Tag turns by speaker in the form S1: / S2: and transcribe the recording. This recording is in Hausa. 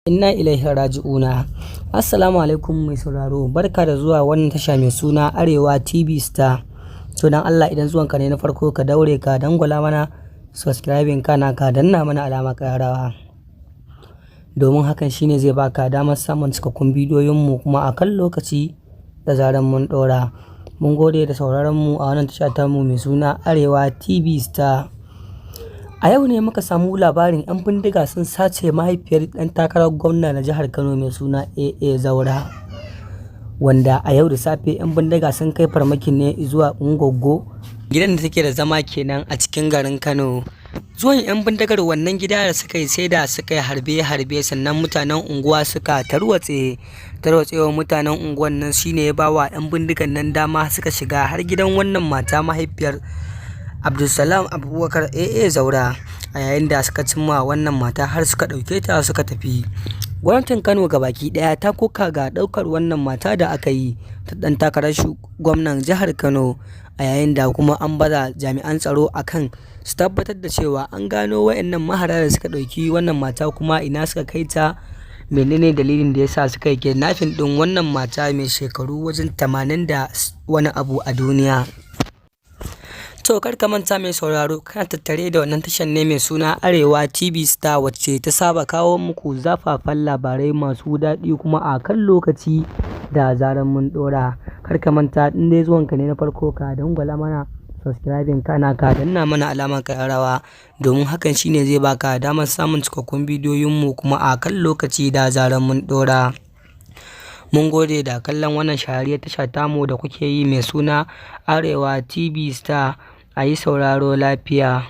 S1: Inna ilaihi raji'una. Assalamu alaikum mai sauraro, barka da zuwa wannan tasha mai suna Arewa TV Star. To dan Allah, idan zuwanka ne na farko, ka daure ka dangwala mana subscribing, kana ka danna mana alama ƙararrawa. Domin hakan shine zai baka damar samun cikakkun bidiyoyin mu kuma a kan lokaci da zaran mun ɗora. Mun gode da sauraron mu a wannan tasha tamu mai suna Arewa TV Star. A yau ne muka samu labarin 'yan bindiga sun sace mahaifiyar ɗan takarar gwamna na jihar Kano mai suna AA Zaura. Wanda a yau da safe 'yan bindiga sun kai farmakin ne zuwa Ungogo, gidan da take da zama kenan a cikin garin Kano. Zuwan 'yan bindigar wannan gida da suka yi, sai da suka yi harbe-harbe, sannan mutanen unguwa suka tarwatse. Tarwatsewar mutanen unguwan nan shine ya bawa 'yan bindigan nan dama suka shiga har gidan wannan mata, mahaifiyar Abdulsalam Abubakar AA Zaura, a yayin da suka cimma wannan mata har suka ɗauke ta suka tafi. Gwamnatin Kano gabaki ɗaya ta koka ga ɗaukar wannan mata da aka yi ta ɗan takarar gwamnan jihar Kano, a yayin da kuma an baza jami'an tsaro a kan su tabbatar da cewa an gano wayannan mahara da suka ɗauki wannan mata, kuma ina suka kai ta, menene dalilin da yasa suka yi kidnapping ɗin wannan mata mai shekaru wajen 80 da wani abu a duniya. To kar ka manta mai sauraro, kana tattare da wannan tashar ne mai suna Arewa TV Star, wacce ta saba kawo muku zafafan labarai masu daɗi kuma a kan lokaci da zaran mun ɗora. Kar ka manta, in dai zuwanka ne na farko, ka dangwala mana subscribing, kana ka danna mana alamar ƙararrawa, domin hakan shine zai baka damar samun cikakkun bidiyoyin mu kuma a kan lokaci da zaran mun ɗora. Mun gode da kallon wannan shahararriyar tasha tamu da kuke yi mai suna Arewa TV Star. A yi sauraro lafiya.